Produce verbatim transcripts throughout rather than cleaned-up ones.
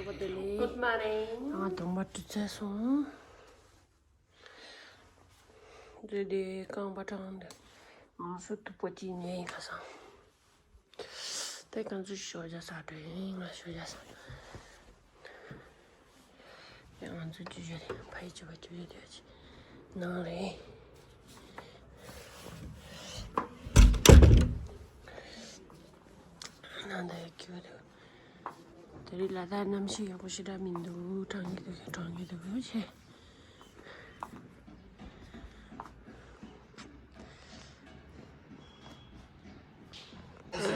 Good morning. ང་དང་པོ་གྲུ་ཚ་སོང་། འདི་དེ་རྐང་པ་གྲང་འདི། ང་ཚོ་ཐུག་པ་ཅིག་ཉལ་ཡིན་ཁ་སང་། དེ་ང་ཚོ་ཞོགས་ཇ་ཟ་འགྲོ་ཡིན། ང་ཞོགས་ཇ་ཟ། དེ་ང་ཚོ་ཅི་ཞོགས་དེ་ཕ་ཡི་ཅི་བ་ཅི་ཞོགས་དེ་ཅི་ནང་རེད། ནང་དེ་ཁྱོད་དེ། དེ་རིང་ལ་དྭགས་གནམ་གཤིས་ཡག་པོ་ཞེ་དྲག་མི་འདུག་གྲང་གི་འདུག་གྲང་གི་འདུག་ཆེ།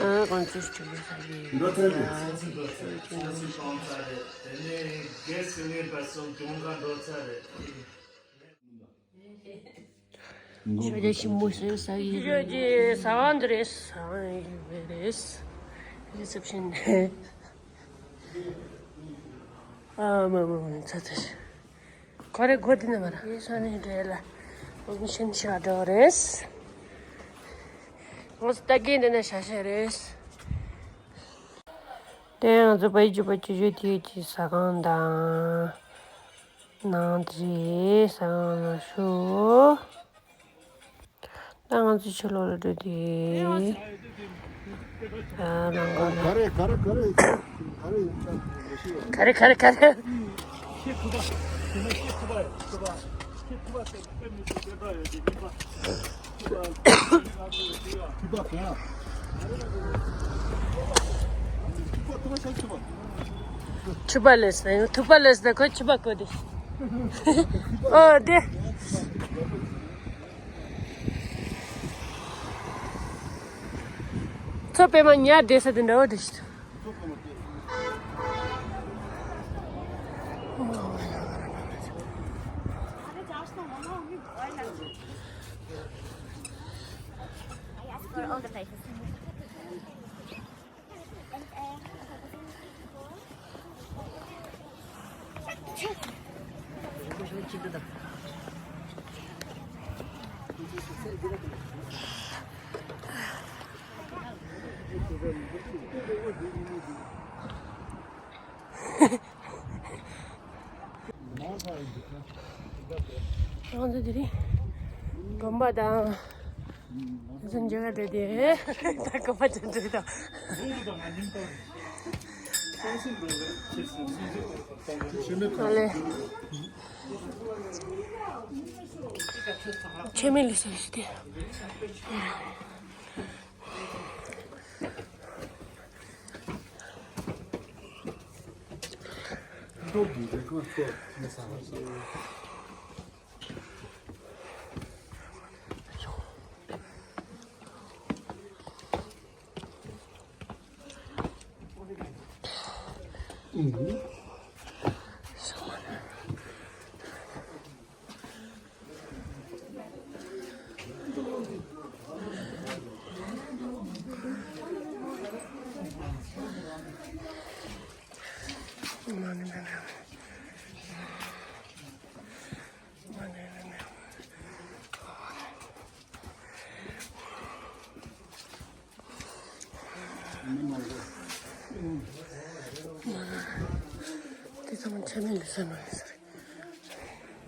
ཨ་ཁོང་ཚོས་ཆུ་བོ་ས་གི་འགྲོ་ཚར་རེད། ཆུ་བོ་ས་གི་འགྲོ་ཚར་རེད། དེ་ནས་རྒྱལ་སྲིད་ནས་བར་སོང་གྱོང་ག་འགྲོ་ཚར་རེད། ཞོགས་ཇ་ཞིམ་པོ་ཞིག་ཟ་གི་ཡོད། ཞོགས་ཇ་ཟ་བ་འདི་རེད། ཟ་བ་ཡོད་པ་རེད། རི་སེབ་ཤན། ཨ་མ་མ་མ་ཚ་ཚ་ཞིག་ཁོ་རེ་སྒོ་འདི་ན་མ་ར། ཡེ་ས་ནི་འདྲེ་ལ་ཨོ་མི་ཤན་ཤ་འདྲ་བ་རེད། ངོ་ས་ལྟ་གི་འདི་ན་ཤ་ཤ་རེད། དེ་ཡང་ང་ཚོ་པའི་ཇུ་པ་ཇུ་ཇུ་དེ་གི་ཟ་ཁང་དང་། ནང་དེ་ཟ་ཁང་ལ་ཤོག་ད་ང་ཚོ་ཕྱི་ལོགས་ལ་འགྲོ་དུས། ཨ་ནང་ག་ལ། ག་རེ་ག་རེ་ག་རེ་ག་རེ་ཡིན་ཙང་མི་ཤེས། ག་རེ་ག་རེ་ག་རེ། ཕྱུ་པ་ལས་ནས་ཐུག་པ་ལས་ནས་ཁོ་ཕྱུ་པ་བཀོད་དེ། ཨོ་དེ། ཚོ་པད་མ་ཉལ་བསྡད་ས་དེ་འདྲ་བོ་དེ་ཞིག་ང་ཚོ་དེ་རིང་དགོན་པ་དང་། ཟིན་ཇི་ག་འདྲ་དེ། ད་གོ་པ་ཅན་འདྲ་དང་། ཨ་ལེ། ཆེ་མེད་ལི་སོ་ཞིག་དེ། དེ་ཚང་མ་ཆ་མེད་ལུས་ས་ནང་ཡོད་ས་རེད།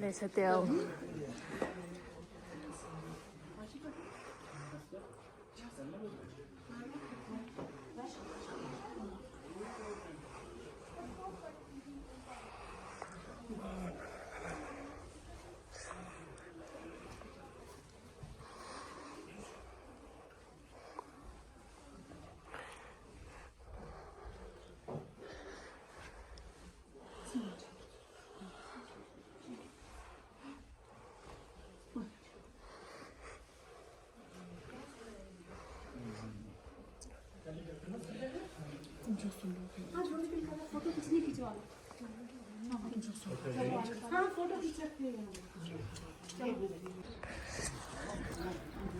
ལས་ས་དེ་ཨའོ།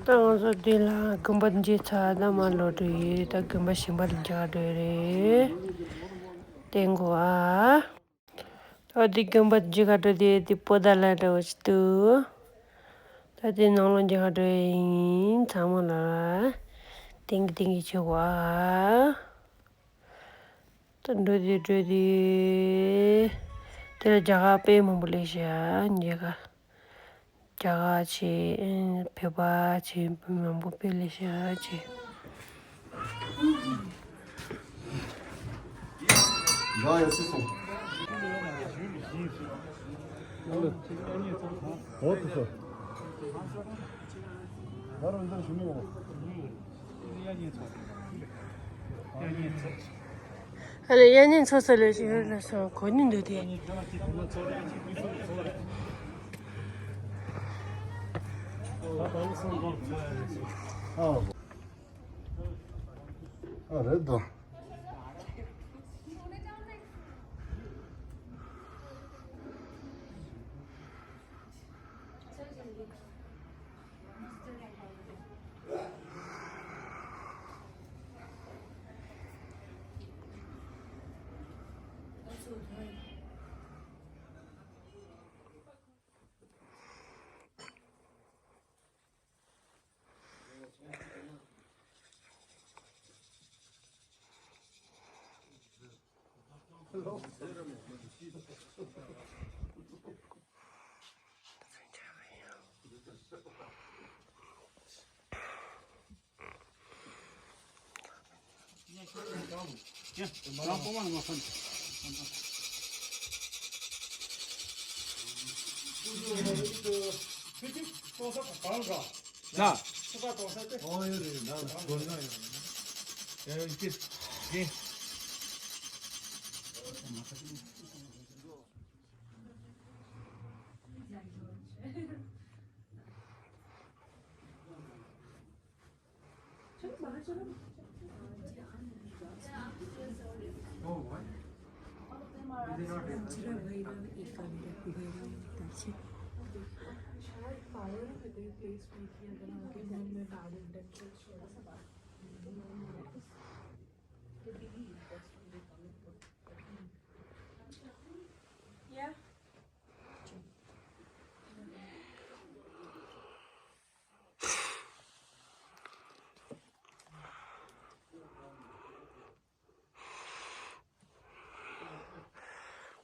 ད་ང་ཚོ་འདི་ལ་དགོན་པ་མཇལ་ཚར། ད་མར་ལོག་འགྲོ་ཡོད། ད་དགོན་པ་གཞན་པ་ལ་མཇལ་འགྲོ་ཡི་རེད། བསྟན་གོ་ཨ། ད་འདི་དགོན་པ་མཇལ་ག་འགྲོ་དེ་འདི་པོ་ཏཱ་ལ་འདྲ་བོ་ཞིག་འདུག་ད་དེ་ནང་ལོགས་མཇལ་ག་འགྲོ་ཡིན། ཚང་མ་ལ་ཏིང་གི་ཏིང་གི་ཆོག་གོ་ཨ། ད་འགྲོ་དེ་འགྲོ་དེ། དེ་ལ་རྒྱ་གར་དཔེ་མང་པོ་སླེབས་ཤག་ཉེ་ག་རྒྱ་གར་བྱས། བོད་པ་བྱས། མང་པོ་དཔེ་སླེབས་ཤག་བྱས། ཨ་ལས་གཡས་གཡོན་ཚོགས་ས་ལས་ཞིག་ཡོད་ལ་སོང་གོ་ནི་འདུག་དེ། ཨ་རེད་དོ།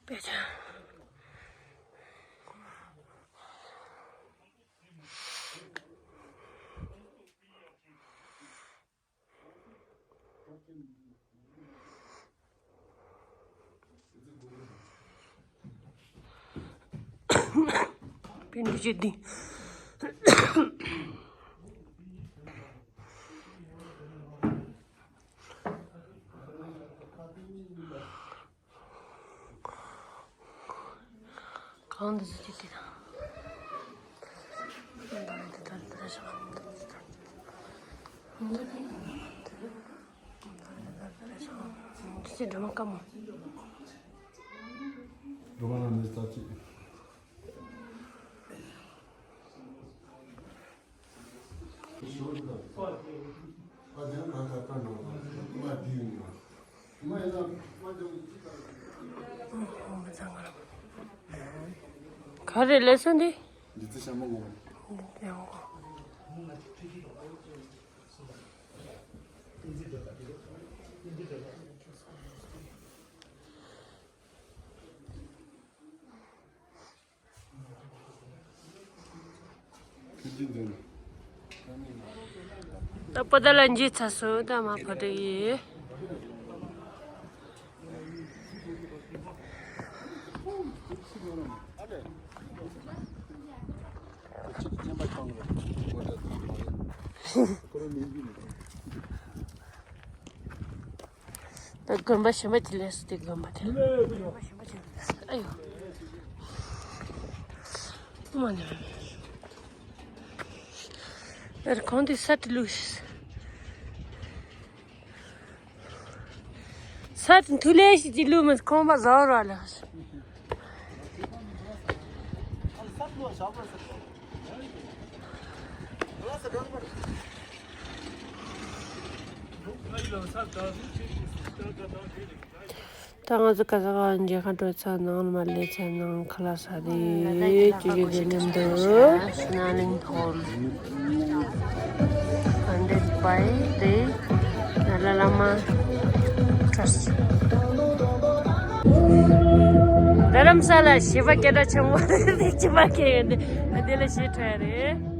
དཔེ་ཆ། པིན་ཏི་ཅི་ཏི། གང་འདི་ཟེར་གྱི་དེ་དང་། འདི་ལྟར་འདི་ལྟར་བྱ། འདི་ཚེ་སྒྲོལ་མ་དཀར་མོ། སྒྲོལ་མ་ལ་ནི་རྩ་གཅིག་ག་རེ་ལས་སོང་འདི། འདི་ཚེ་ཤ་མོ་ངོ་། འདི་ཚེ་ངོ་། ད་པོ་ཏ་ལ་འཇིགས་ཚ་སོང་། ད་མ་ཕོ་ཏ་ཡིས། ད་དགོན་པ་གཞན་པ་ཅིག་སླེབས་སོང་། དེ་དགོན་པ་དེ། དགོན་པ་གཞན་པ་ཅིག་སླེབས་སོང་། ཨ་ཡོ། ཨ་མ་ནི། ཨེར་ཁོང་དེ་ས་དེ་ལུས། ས་དེ་འཐུ་ལེ་ཞིག་དེ་ལུས་མི་ཁོང་པ་ཟ་ར་ལ། ད་ང་ཚོ་ག་ས་ག་མཇལ་ཁ་འགྲོ་ཚར། ནང་ལ་མ་སླེབས་ཚར། ནང་ཁ་ལག་ཟ་རེད། ཅི་ཞིག་གི་ལེན་འདུག Sinaling Hall, funded by the Dalai Lama Trust. རྡ་རམ་ས་ལ་བྱིས་པ་སྐད་གྲགས་ཆེན་པོ་རེད། བྱིས་པ་སྐད་ཡོད་དེ་དེ་ལ་ཞེ་ཁྲོ་ཡ་རེད།